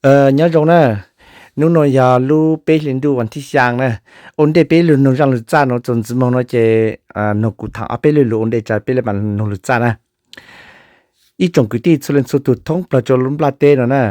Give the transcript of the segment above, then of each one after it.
Nyob zoo na, hnub no yog lub peb hlis ntuj vas thib xyaa na. Ua ntej peb lug noog zaaj lug txaj no txug ntxiv moog no ces noog kuv thaam ob peb lug lug ua ntej tso peb le maam noog lug txaj na. Ib tsoom kwv tij txhua leej txhua tug thoob plawg rua lub nplaj teb no na,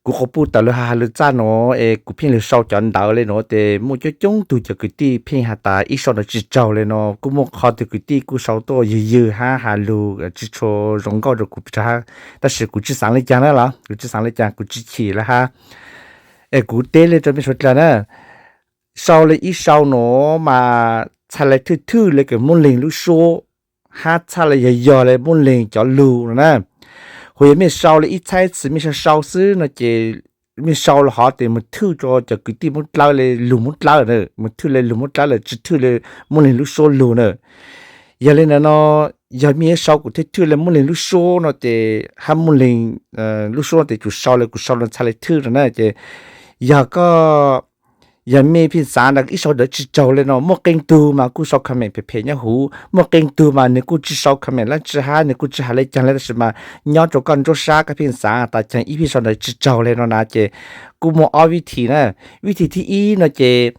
kuv quas puj tawm lug has has lug txaj no es kuv pheej lug sau cov ntawv le no tes muaj coob coob tug cov kwv tij pheej has tas ib sau ntawv tsi tsaug le no, kuj muaj qhov tug kwv tij kuj sau tuaj ywg ywg hab has lug tsi tshua zoo nkauj rua kuv, tab sis kuv tsi xaav le caag na los kuv tsi xaav le caag, kuv tsi chim le hab. Es kuv teb le rua mej suav dlawg na, sau le ib sau no mas txhaj le thwj thwj le kws Moob Leeg lub suab, hab txhaj le yog yog le Moob Leeg cov lug no na. Hos yog mej sau le ib txhais txhais mej sau sau xwb no ces mej sau le hov tes moog thwj rua cov kwv tij Moob Dlawb le lug Moob Dlawb, moog thwj le lug Moob Dlawb lawm tsi thwj le Moob Leeg lub suab lug na. Yog le ntawd no, yog mej yuav sau kuv thwj thwj le Moob Leeg lub suab no ces hab Moob Leeg lub suab no tes tsum sau le kuv sau no txhaj le thwj no na ces yog koj, yog mej pheej xaav tas ib sau ntawv tsi tsaug le no, muaj qee tug mas kuj sau comment phem phem nyob huv, muaj qee tug mas nwg kuj tsi sau comment dlaab tsi hab nwg kuj tsi has le caag le, tab sis mas nyob rua koj nruab sab koj pheej xaav tas caag ib pheej sau ntawv tsi tsaug le no na ces kuj muaj ob vib thim na. Vib thim thib ib no ces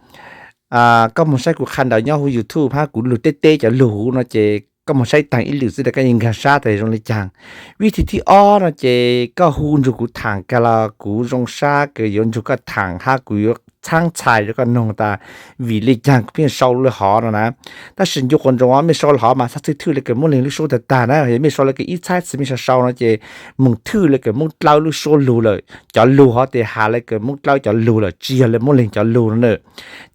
koj moog saib kuv qha ntawv nyob huv YouTube hab kuv lug teb teb cov lug huv no ces koj moog saib taag ib lwm xwb tas koj yeej nkaag sab tas zoo le caag. Vib thim thib ob no ces koj hu nrug kuv thaam kag los kuv zoo sab kws yuav nrug koj thaam hab kuv yuav txhaab txhais rua koj noog tas vim le caag kuv pheej sau le hov no na. Tab sis ncu quas ntsoov mej sau le hov mas txhaj thwj thwj le kws Moob Leeg lub suab tag tag na. Yog mej sau le kws ib txhais txhais mej sau sau no ces moog thwj le kws Moob Dlawb lub suab lug lawm, cov lug hov tes has le kws Moob Dlawb cov lug lawm tsi yog le Moob Leeg cov lug no na.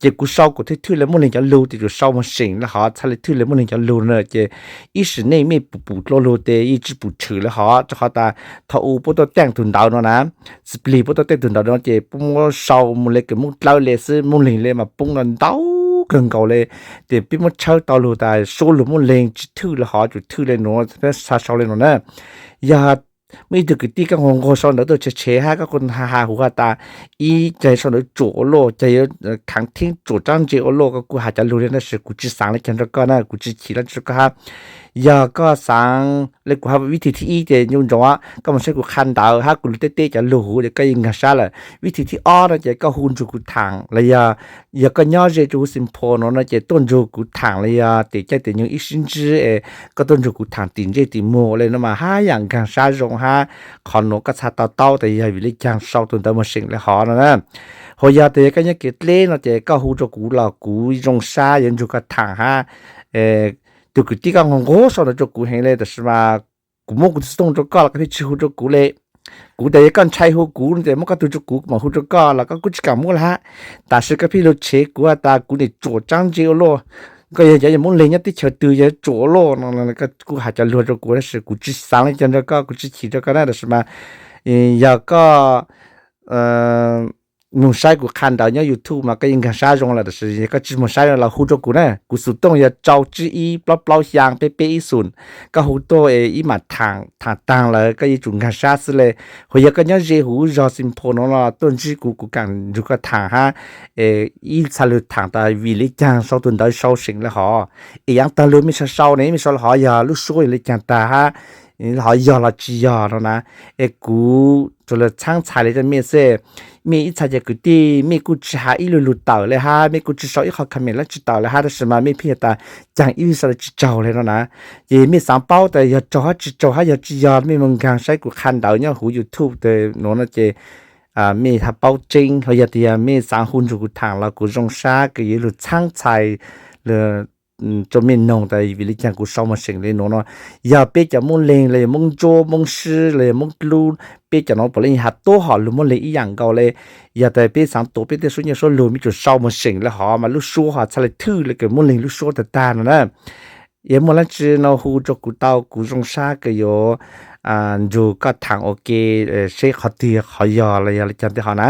Ces kuv sau kuv thwj thwj le Moob Leeg cov lug tes tsum sau moog seem le hov txhaj le thwj le Moob Leeg cov lug no na ces ib sim neej mej pum pum dlua lug tes yeej tsi pum tshwm le hov, rua qhov tas thaum u puab tuaj teej tug ntawv no na, txiv plig puab tuaj teej tug ntawv no ces puab muab sau moog le kws Moob Dlawb le xwb, Moob Leeg le mas poob no ntau kawg nkaus le. Ces peb muab tshawb tau lug tas suab lug Moob Leeg tsi thwj le hov tsum thwj le nuav, txhaj sau le nuav na. Yog muaj ib tug kwv tij koj nquag nquag sau ntawv tuaj tshev tshev hab koj kuj has has huv has tas ib caag sau ntawv tsuam ua luaj, caag yuav khaav theeb tsuam tsaab ntse ua luaj koj kuj has cov lug le, tab sis kuv tsi xaav le caag rua koj na, kuv tsi chim dlaab tsi rua koj hab. Yog koj xaav le kuv has vib thim thib ib ces ncu ntsoov koj moog saib kuv qha ntawv hab kuv lug teb teb cov lug huv es koj yeej nkaag sab lawm. Vib thim thib ob no ces koj hu nrug kuv thaam los yog, yog koj nyob ze rua huv Xeem Phos no no ces tuaj nrug kuv thaam los yog tim caij tim nyoog ib sib ntsib es koj tuaj nrug kuv thaam tim ntsej tim muag le no mas hab yaam nkaag sab zoo hab. Qhov nuav koj txhaj to taub tas yog vim le caag sau tug ntawv moog seem le hov no na. Hos yog tas yog koj nyob kev dleb no ces koj hu rua kuv los kuv zoo sab yuav nrug koj thaam hab. Tug kwv tij koj nquag nquag sau ntawv rua kuv heev le, tab sis mas kuv muab kuv tug xov tooj rua koj los koj pheej tsi hu rua kuv le. Kuv tas yog koj ntshai hu kuv no ces muab koj tug rua kuv kuv mam hu rua koj los koj kuj tsi kaam muab le hab. Tam sim koj pheej lug tshev kuv has tas kuv niam tsuam tsaab ntse ua luaj, koj yog cov Moob Leeg nyob teb chaws twg yog tsuam ua luaj no, koj kuj has cov lug rua kuv tab sis kuv tsi xaav le caag rua koj, kuv tsi chim rua koj na, tab sis mas yog koj moog saib kuv qha ntawv nyob YouTube mas koj yeej nkaag sab zoo lawm, tab sis yog koj tsi moog saib los hu rua kuv na, kuv xov tooj yog rau tsib ib plaub plaub xyaa peb peb ib xoom. Koj hu tuaj es ib mam thaam, thaam taag lawm koj yuav tsum nkaag sab xwb le. Hos yog koj nyob ze huv zog Xeem Phos no los tuaj ntsib kuv, kuv kaam nrug koj thaam hab. Ib txhaj lug thaam tas vim le caag sau tug ntawv sau seem le hov. Es yaav taag lug mej sau sau ne, mej sau le hov yog lub suab yog le caag tag hab, hov yog los tsi yog no na. Es kuv tsuas lug txhaab txhais le rua mej xwb. Mej ib txhia cov kwv tij mej kuj tsi has ib lu lug tawm le hab, mej kuj tsi sau ib qho comment dlaab tsi tawm le hab, tab sis mas mej pheej has tas caag ib sau ntawv tsi tsaug le no na. Ces mej xaav paub tas yog tsaug hab tsi tsaug hab yog tsi yog mej moog nkaag saib kuv qha ntawv nyob huv YouTube nuav no ces mej txhaj paub tseeb. Hos yog tas yog mej xaav hu nrug kuv thaam los kuv zoo sab kws yuav lug txhaab txhais rua mej noog tas vim le caag kuv sau moog seem le nuav no. Yog peb cov Moob Leeg los yog Moob Ntsuab, Moob Sib los yog Moob Dlub, peb cov nuav puav leej has tuab hom lug Moob Leeg ib yaam nkaus le. Yog tas peb xaav tuav peb tej suab nyuaj suab lug mej tsum sau moog seem le hov mas lub suab hov txhaj le thwj le kws Moob Leeg lub suab tag tag no na. Yog muaj dlaab tsi no hu rua kuv tau, kuv zoo sab kws yuav nrug koj thaam ua ke seb qhov twg qhov yog los yog le caag tej hov na.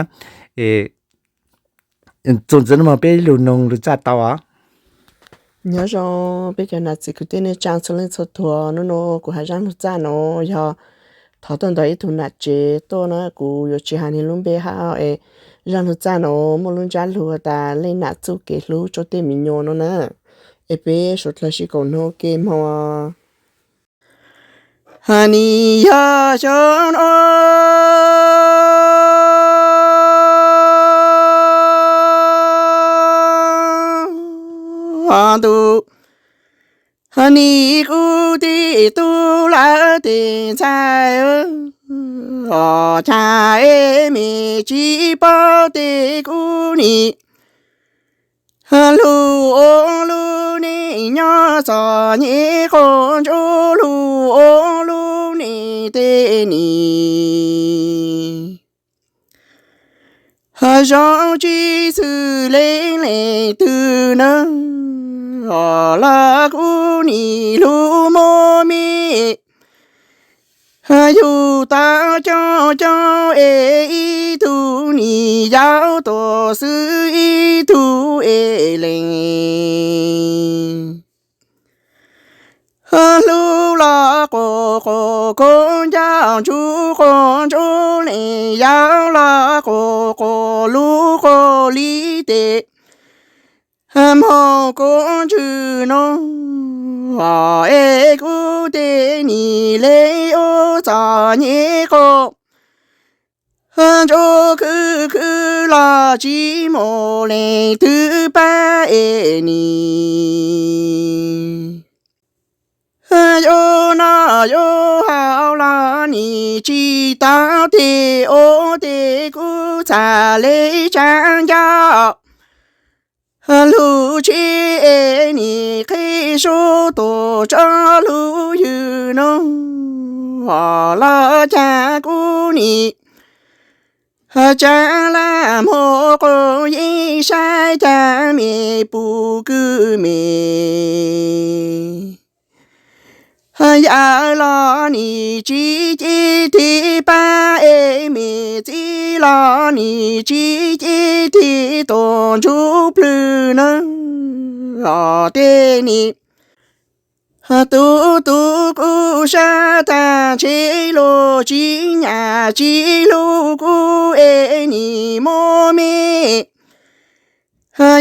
Txuas ntxiv no mas peb lug noog lug txaj tau os. Nyob zoo peb cov nam txiv kwv tij neej tsaa txhua leej txhua tug, nub nua kuv has zaaj lug txaj no yog thov tuaj ntawm ib tug nam tsev tuaj na, kuv yuav tsi has nwg lub npe hab es zaaj lug txaj no muaj lub ntsab lug tas leej nam txuj kev hlub rua tej me nyuam no na. Es peb suav dlawg sib koom noog ua ke mog. Hab nws yog xyoo no ntuj, nim kuv tej tub lawv tej ntxhais, cas es me tsis paub tej kuv nim lug ua lub neej nyob txom nyem quas ntsuj lug ua lub neej tej nim zoo tsis xws leej leej twg na. Los kuv nim lug muaj me yug tau coob coob es ib tug nim yau tuaj xwb ib tug es lees. Hlub los quas quas kub ncauj ntsuj quas ntsuj lees yau los quas quas lub quas li tes moog kuv ntswg no es kuv tej nim le ua txom nyem quas ntsuj khwb khwb los tsis muaj leej twg pab es nim yuav noj yuav haus los nim tsis tau tej ua tej kuv txhaj le tsa ncauj lug tsheb es nim qhib sub tuaj tso lub ywg no los cas kuv nim tsa laj muag quas yeeb saib cas me puj kws me yawm los nim tsis cev tig pab es me txiv los nim tsis cev tig tuaj ntsuj plwg na. Tej nim tu tu kuv sab tag ntshe luag tsis nyiam tsis hlub kuv es nim muaj me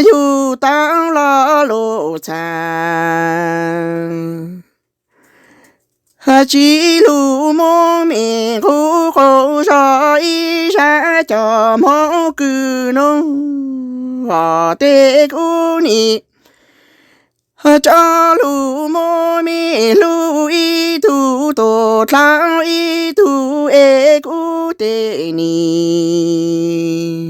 yug tau los luag txhaj tsis lug muab me nqus quas zog ib sab cov hmoov kws no. Tej kuv nim tso lug muab me hlub ib tug tuaj dlhau ib tug es kuv tej nim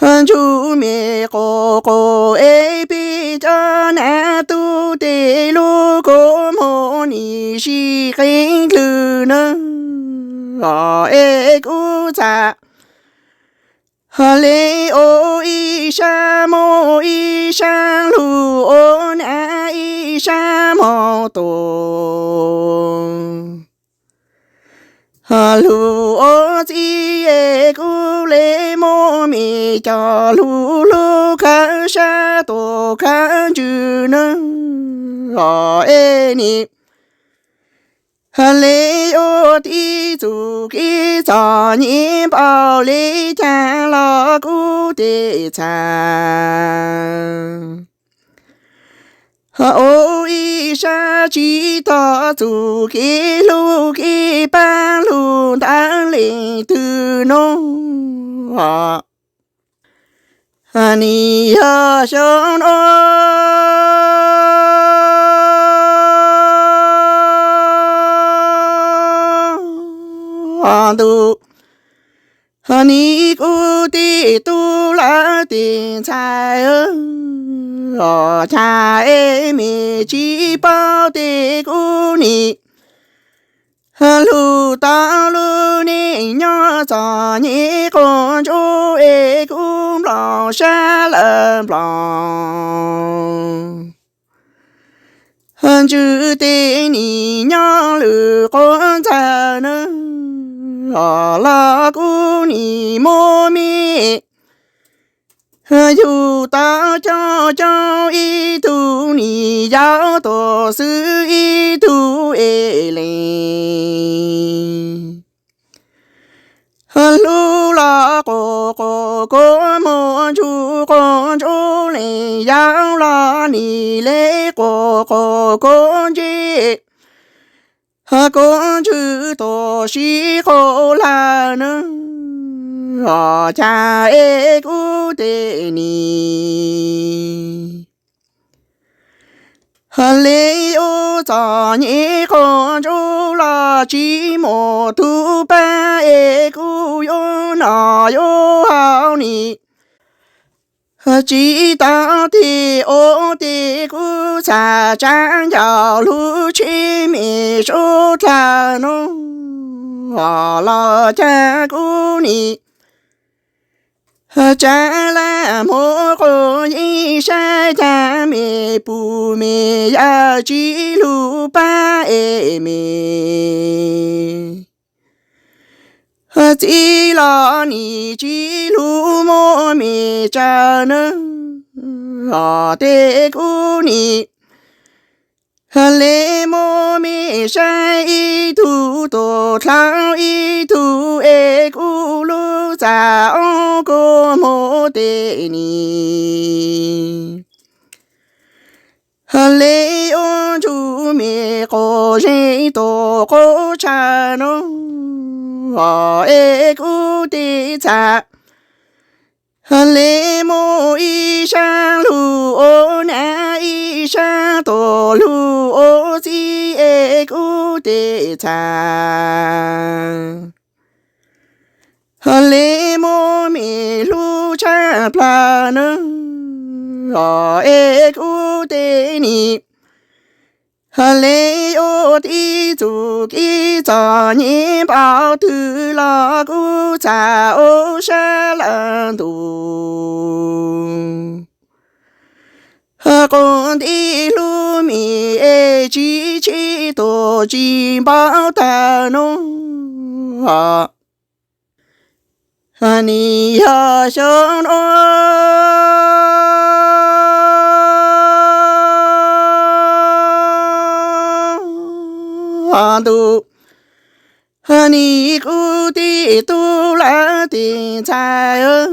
ntsug me quas quas es peb cov nam tub tej lub kua muag nim sib qeeb dlwg na. Es kuv txhaj le ua ib sab muag ib sab lug ua nam ib sab hmoov tuaj lug ua txiv es kuv le muab me cov lug hlub khawb sab tuaj khawb ntswg na. Es nim le ua tib txuj kev txom nyem npaum le caag los kuv tej txhaj ua ib sab tsis tog txuj kev hlub kev pab lug ntawm leej twg no. Nim yog xyoo no ntuj, nim kuv tej tub lawv tej ntxhais, cas es me tsis paub tej kuv nim lug tau lub neej nyob txom nyem quas ntsuj es kuv nplooj sab lawm nplooj ntswg tej nim nyob lwm quas ntxawg na. Los kuv nim muab me yug tau coob coob ib tug nim yau tuaj xwb ib tug es lees. Hlub los quas quas kua muag ntsug quas ntsuj lees yau los nim le quas quas kua ntsej kua ntswg tuaj sib quas lawm na. Cas es kuv tej nim Le ua txom nyem quas ntsuj los tsis muaj tug pab es kuv yuav noj yuav haus nim tsis tau tig ua tes kuv txhaj tsa ncauj lub tsheb me sub dlawg no los cas kuv nim tsa laj muag quas yeeb saib cas me pum me yawg tsis hlub pab es me txiv los nim tsis hlub muaj me tsawg na. Os, tes kuv nim le muab me saib ib tug tuag dlhau ib tug es kuv lub txaj ob kua muag tes nim le ua ntsuj me quas zeeg tuag quas tshav no es kuv tes txhaj le muab ib sab lug ua nam ib sab tuag lug ua txiv es kuv tes txhaj le muab me hlub tshaj plawg na. Os, es kuv tes nim le yuav tib txuj kev txom nyem npaum twg los kuv txhaj ua sab lawm ntus quas nti hlub me es tsis tshib tuag tsis npau tawg no. Nim yog xyoo no ntuj nim kuv tij tub lawv tes ntxhais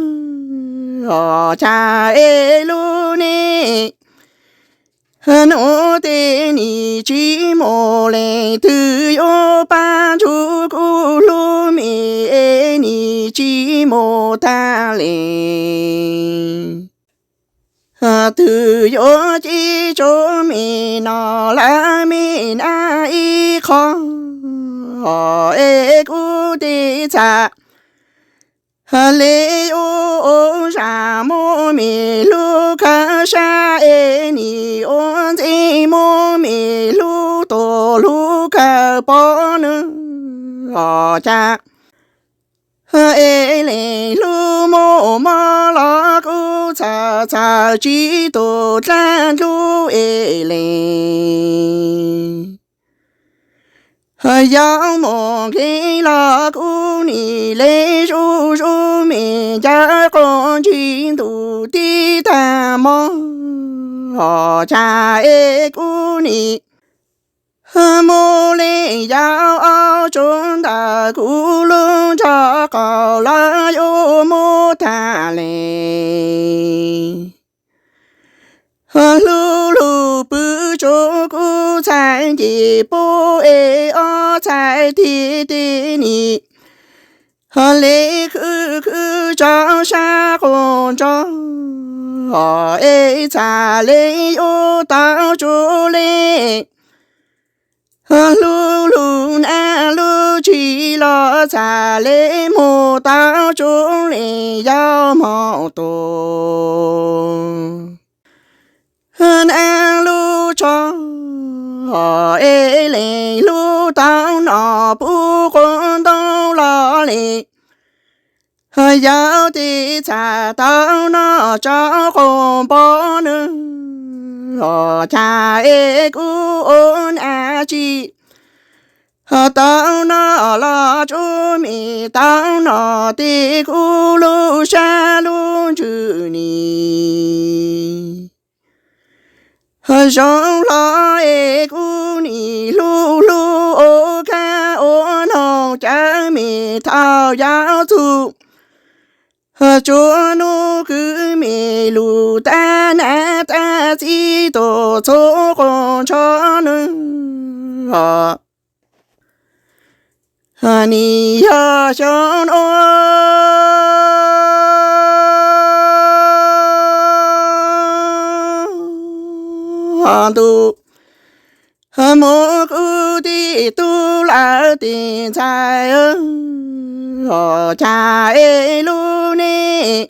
os cas es lub neej nuav tes nim tsis muaj leej twg yuav pab nrug kuv hlub me es nim tsis muaj tag le twg yuav ci tsuav me no lawm me na ib qho es kuv tes txhaj le yuav ua zaj muab me hlub khaws sab es nim ua ntxeev muab me hlub tuag hlub khaws pov nws os cas es leej hlub muaj mob los kuv txhaj txhaj tsis tuag dlaab dlub es leej yog muaj nkeeg los kuv nim le zuj zus me ncaws quas ntsis ntuj tib tag mob os cas es kuv nim muaj leej yau ob tsuj ntawm kuv lub nrob qaum los yuav muab tag le hlub lug pw tsuav kuv txhais nce puab es ob txhais tes tes nim le khwv khwv rau sab quas nrog es txhaj le yuav tau tsuav le hlub lug nab lub tshis los txhaj le muag tau tsuav leej yau mob tuag nab lub tsho es leej hlub tau no puv quas ntoo los le yau tes txhaj tau noj tsau quas npov nws os cas es kuv ua nam tsis tau noj los tsuav me tau no tes kuv lub sab lub ntsws nim zoo hlo es kuv nim hlub hlub ua kab ua noog cawm me thaum yau txug tsuav nub kwv me lug tab nam tab txib tuaj txhua quas ntsho nws os nim yog xyoo nuav ntuj Mus kuv tij tub lawv tij ntxhais, cas es lub neej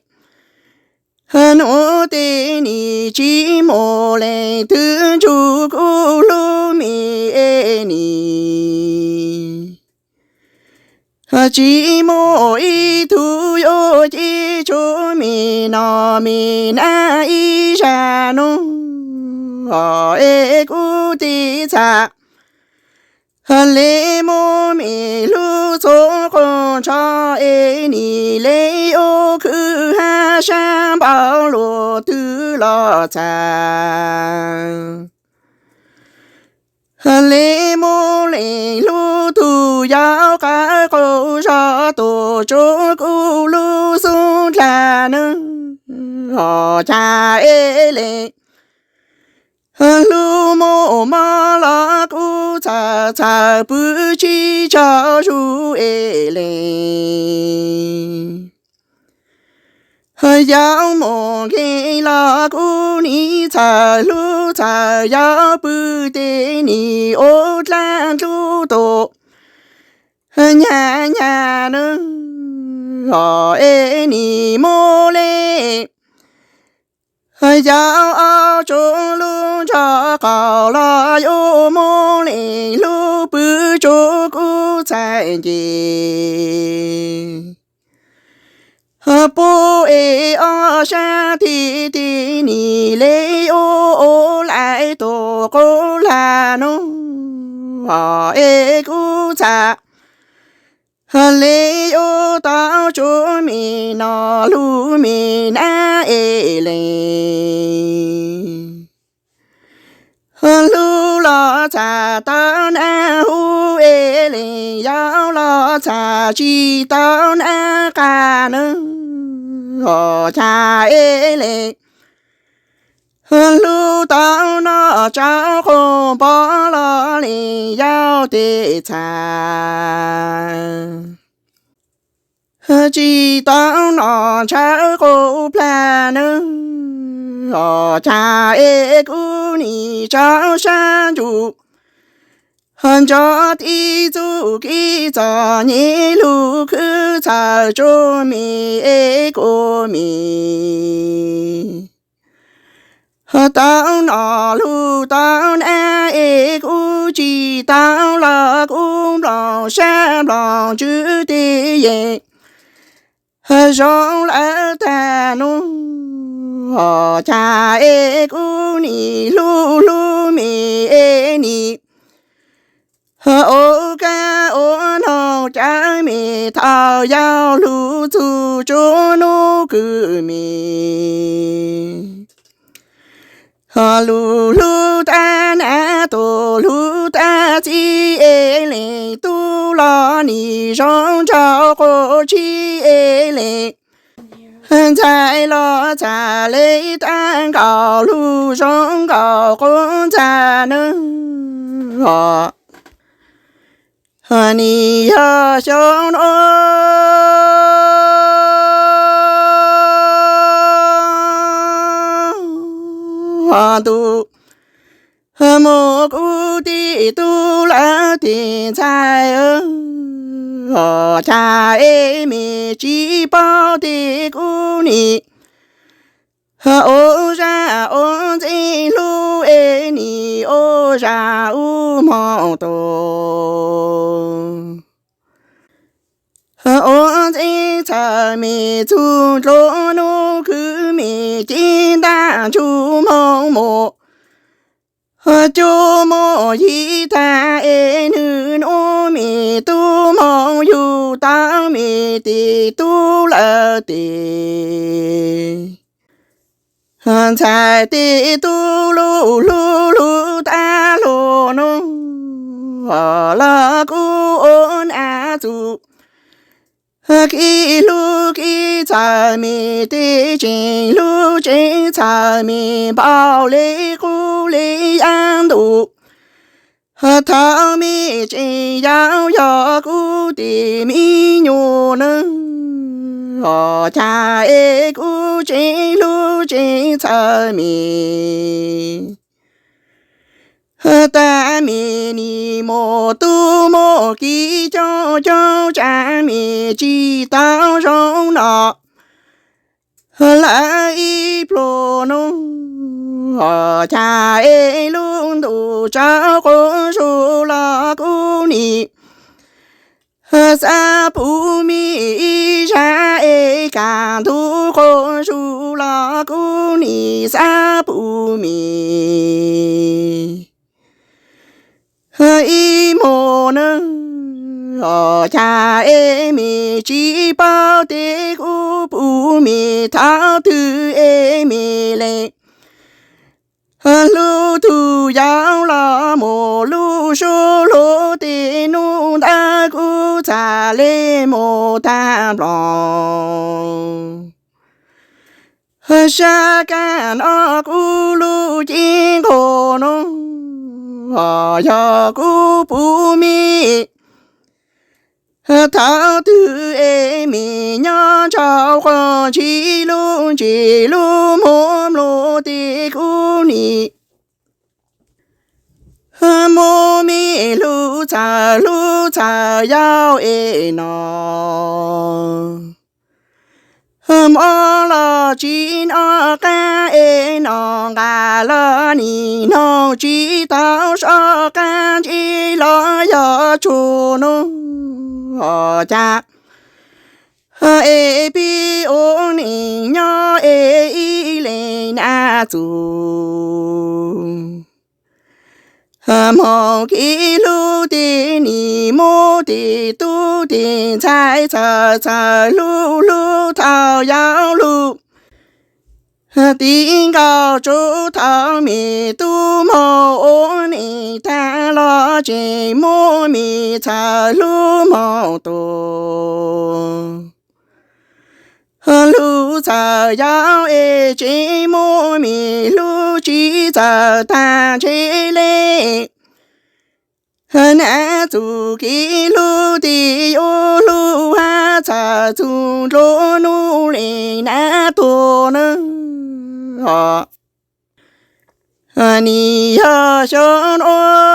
hnub tej nim tsis mus leej twg nrug kuv hlub me es nim. Tsis muaj ib tug yuav ci tshua me no me nab ib zag nub, es kuv tij txhais le muab me hlub txhua qhov ntsho es nim le ua khwv hab sab npaum luaj twg los txhais. Le muab leej hlub tug yau qab qaug zog tuaj tsuav kuv lub xub dlawg nub, cas es leej hlub muaj mob los kuv txhawj txhawj pw tsis tsaug zog es leej yau mus nkees los kuv nim txhawj hlub txhawj yau pw tej nim ua dlaab dlub tus nyag nyag nub, es nim muab leej yau ob tsuas lub ntsog qaug los yuav muab leej hlub pw tsuav kuv txhais nce. Puab es ob sab tig tig nim le ua ua laim tus qub lag nub, es kuv txhais le yuav tau tsuav me no hlub me nab es leej hlub los txhais tau nab hub es leej yau los txhais tsis tau nab qab nub, cas es leej hlub tau noj tsau quas npog los leej yau tej txhais tsis tau noj ntshaw quas plag nub, cas es kuv nim tsaug sab ntsuj nrog tib txuj kev txom nyem lug khwv txhawj tsuag me es kuv me tau noj lug tau nab es kuv tsis tau los kuv nplooj sab nplooj ntsws tej yeej zoo lawm tag nub, cas es kuv nim hlub hlub me es nim ua kab ua noog cawm me thaum yau lug txug tsuas nub kwv me lug hlub tag nab tus hlub tag txiv es leej tub los nim zoo nraug quas tshib es leej ntxhais los txhais le tag nkaus lug zoo nkaus quas ntxhais nub, nim yog xyoo nuav ntuj mus kuv tij tub lawv tij ntxhais, cas es mej tsis paub tej kuv nim ua zaj ua ntxeev hlub es nim ua zaj ua moog tus ua ntxeev txhawm mej txug dluav nub khwv mej cev ntaj ntsug moog mus cuag moog yig tag es nwg nuav mej tub moog yug tau mej tej tub lawv tej ntxhais tej tub lug hlub hlub tag lug nub los kuv ua nam txug kev hlub kev txhawm mej tej tseem hlub tseem txhawm mej npaum le qub le yav ntuj thaum mej tseem yau yog kuv tej me nyuam nub, cas es kuv tseem hlub tseem txhawm mej Tag me nim mus tub muaj kiv coob coob, tsam me tsis tau zoo no. Lawv ib pluag nub, cas es lub ntuj tsaus quas zus los kuv nim xav pum me ib zaj es kaj ntug quas zus los kuv nim xav pum me. Ib hmo nub, cas es me tsis paub tias kuv pum me thaum twg es me le. Hlub tus yau los mus lub suab luag, tej hnub ntawd kuv txhaj li mus tag nplo. Sab kaj no kuv lub cev nquag no, yog kuv pum me thaum twg es me nyob nraum qhov ntsis lub ntsis lub hmo mluav, ces kuv nim muab me hlub txhawm hlub txhawm yau es no. Mob los tsis hnov qab es noj nqa los nim noj tsis tau soj qab, ntsis los yog tsuag nub, cas es pib ua neej nyob es ib leeg nab txug. Hmoov kev hlub tej nim muab tej tub tej ntxhais txhawm txhawm hlub hlub thaum yau lug, ti nkaus tsuv thaum me tub moog ua neej tag los tseem muab me txhawm hlub moog tuag. Hlub txhawm yau es tseem muab me hlub tsis txawm tag ntshe le. Nab txug kev hlub tej yuav hlub hab txhawm txug nruab nub le nab tuag nab. Nim yog xyoo nuav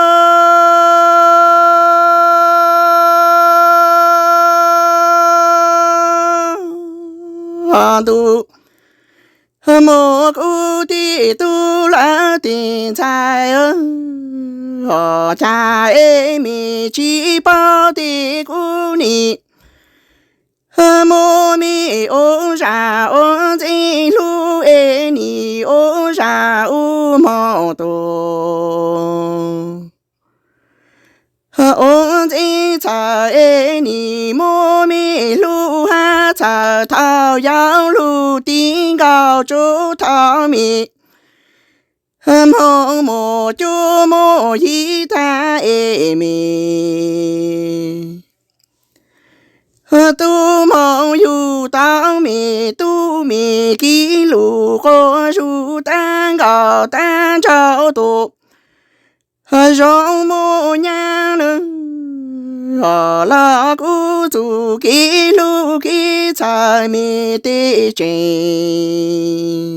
ntuj muab kuv tej tub lawv tej ntxhais, cas es me tsis paub tias kuv nim muab me ua zaj ua ntxeeg hlub es nim ua zaj ua moog tuag. Ua ntxeeg txhawm es nim muab me hlub hab txhawm thaum yau lug ti nkaus tsuv thaum me moog muaj cuab muaj yig tag es me tub moog yug tau me tub me kiv lug quas zug tag nkaus tag nraug tus zoo muaj nyab nab. Los kuv txuj kev hlub kev txhawm me tej tseem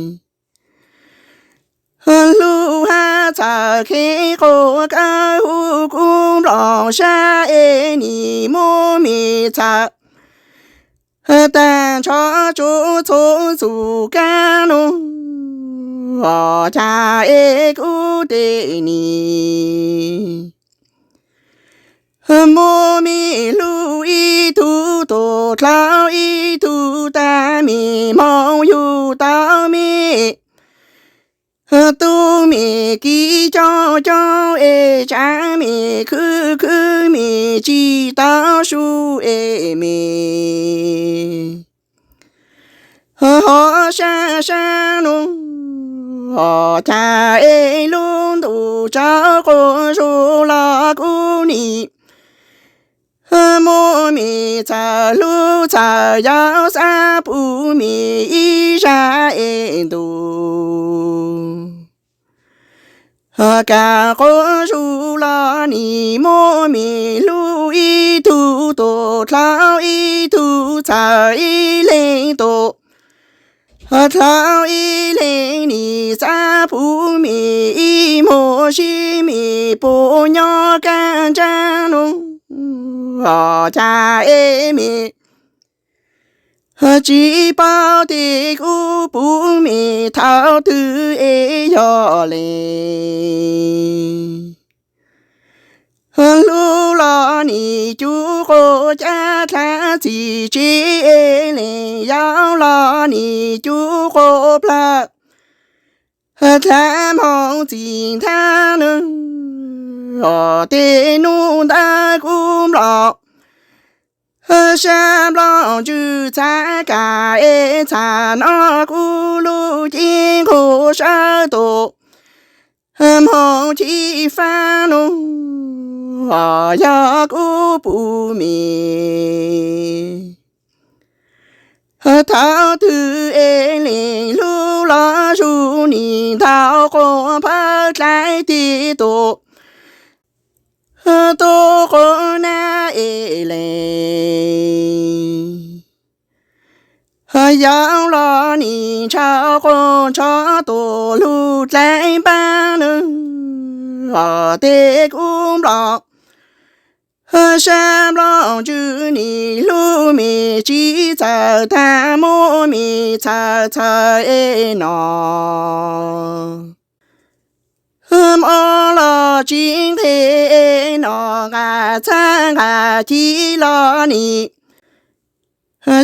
hlub hab txhawm kheev quas kawg huv kuv nplooj sab es nim muab me txhawm tag nrho tsuv txhua txuj kab nub, cas es kuv tej nim muab me hlub ib tug tuag dlhau ib tug tag, me moog yug tau me tub me kiv coob coob es tsam me khwv khwv me tsis tau su es me ho sab sab nub, cas es lub ntuj tsaus quas zug los kuv nim muab me txhawm hlub txhawm yau xav pum me ib zaj es ntu. Kaj quas zug los nim muab me hlub ib tug tuag dlhau ib tug txhawm ib leeg tuag Dlaab ib leeg nim xaav pum mim ib muag sib mim puas nyob kaaj ntsaab nuav, cas es mim tsis paub tes kuv pum mim thaum twg es yog le. Hlub los nim cuv quas cab dlaab txim tsev es lees, yau los nim cuv quas plawg dlaab moog txim ntaag nuav. Tej nub ntawd kuv nplom sab nploj ntswg txhav kam es txham no kuv lub cev nquag sawv tus moog chim faab nuav, yog kuv pum mim thaum twg es lees, hlub los zug nim ntaus quas phawj dlai tes tus tub quas nab es lees, yau los nim ntshaw quas ntsho tus lug dlai npaab nuav. Tej kuv nplom sab nploj ntswg nim hlub mim tsis txawm taag, muab mim txhawm txhawm es no, mob los tsis nqeg es no, nqaj txhab nqaj ci los nim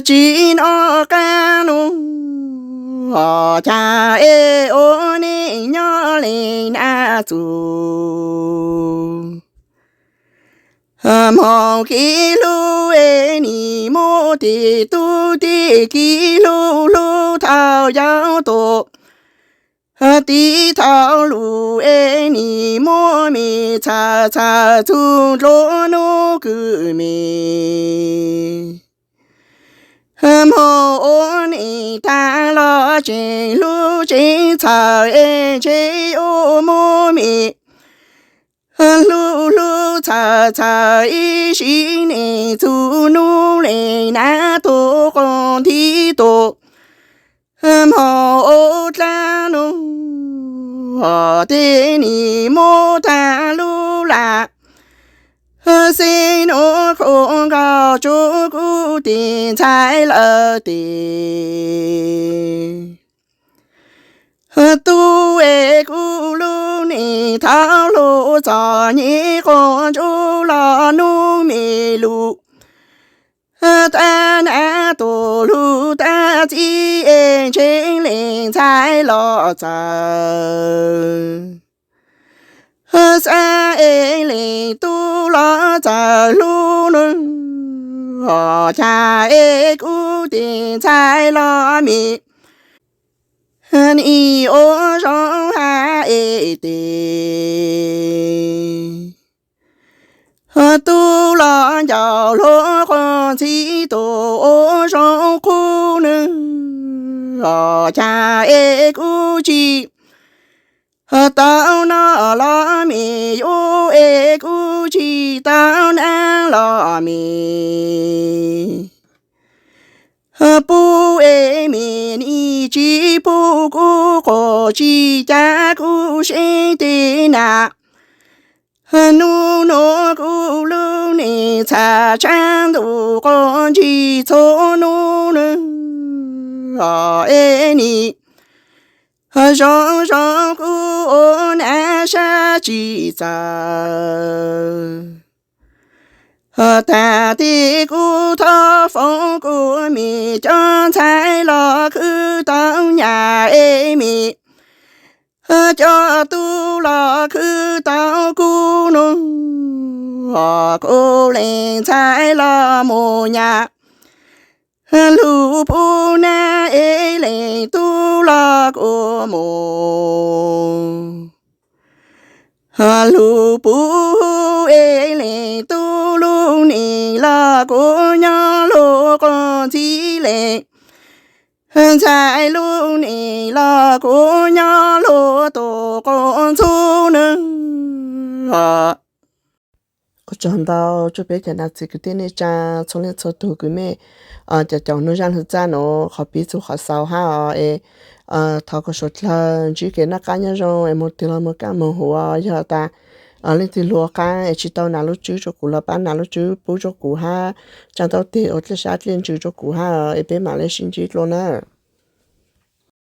tsis noj qaab nuav, cas es ua neej nyob le nab txug. Moog kev hlub es nim muab tej tub tej kiv hlub, hlub thaum yau tus tiv thaum lug es nim muab mim txhawm txhawm txug nruab nub kws mim moog ua neej taag los tseem hlub tseem txhawm es ntshe yuav muab mim hlub hlub txhawm txhawm ib sim neej txug nub le nab tug quas ntiv tus moog ua dlaab nuav, tej nim muab taag lub lam xeeb nuav khuam nkaus tsuav kuv tej ntxhais lawm tes. Tub es kuv lub neej thaum lug txom nyem quas ntsuj los nub me lug, tab nab tug lug tab txib es ntshe lees ntxhais los txawm xav es lees tub los txawm hlub nuav, cas es kuv tej ntxhais los mim nim ua zoo hab es tes. Tub los ncaus luag quas ntxhib tus ua zoo qub nuav, cas es kuv tsis tau noj los me yuav es kuv tsis tau nab los me. Pub es me nim tsis pub kuv quas tsis cav kuv seb tej nab. Nub nuav kuv lub neej txhaj tshaab ntuj quas ntsis txhua nub nuav, es nim zoo zoo kuv ua nab sab tsis txawv. Tag tes kuv thov foom kuv me cov ntxhais los khwv tau nyaj es me cov tub los khwv tau kuv nuav, kuv lees ntxhais los mus nyaj, lug pub nab es lees tub los kuv mus. Lug pub es lees tub lub neej los kuv nyob lug quas ntxhib lees ntxhais lub neej los kuv nyob lug tus quas ntxhub nuav. Ua tsaug ntau rua peb cov nam txiv kwv tij neej tsaa txhua leej txhua tug kws mej cov caum nws zaj nws txaj nuav qhov pib txug qhov xaus hab os es thov kom suav dlawg ntsib kev noj qaab nyob zoo es moog twg los moog kaaj moog huv. Yog tas leej twg lug qaab es tsi tau nas lub tswb rua kuv los paab nas lub tswb pub rua kuv hab tsaa tau teg ua dlej sab dlej ntsws rua kuv hab es peb maam le sib ntsib dlua na.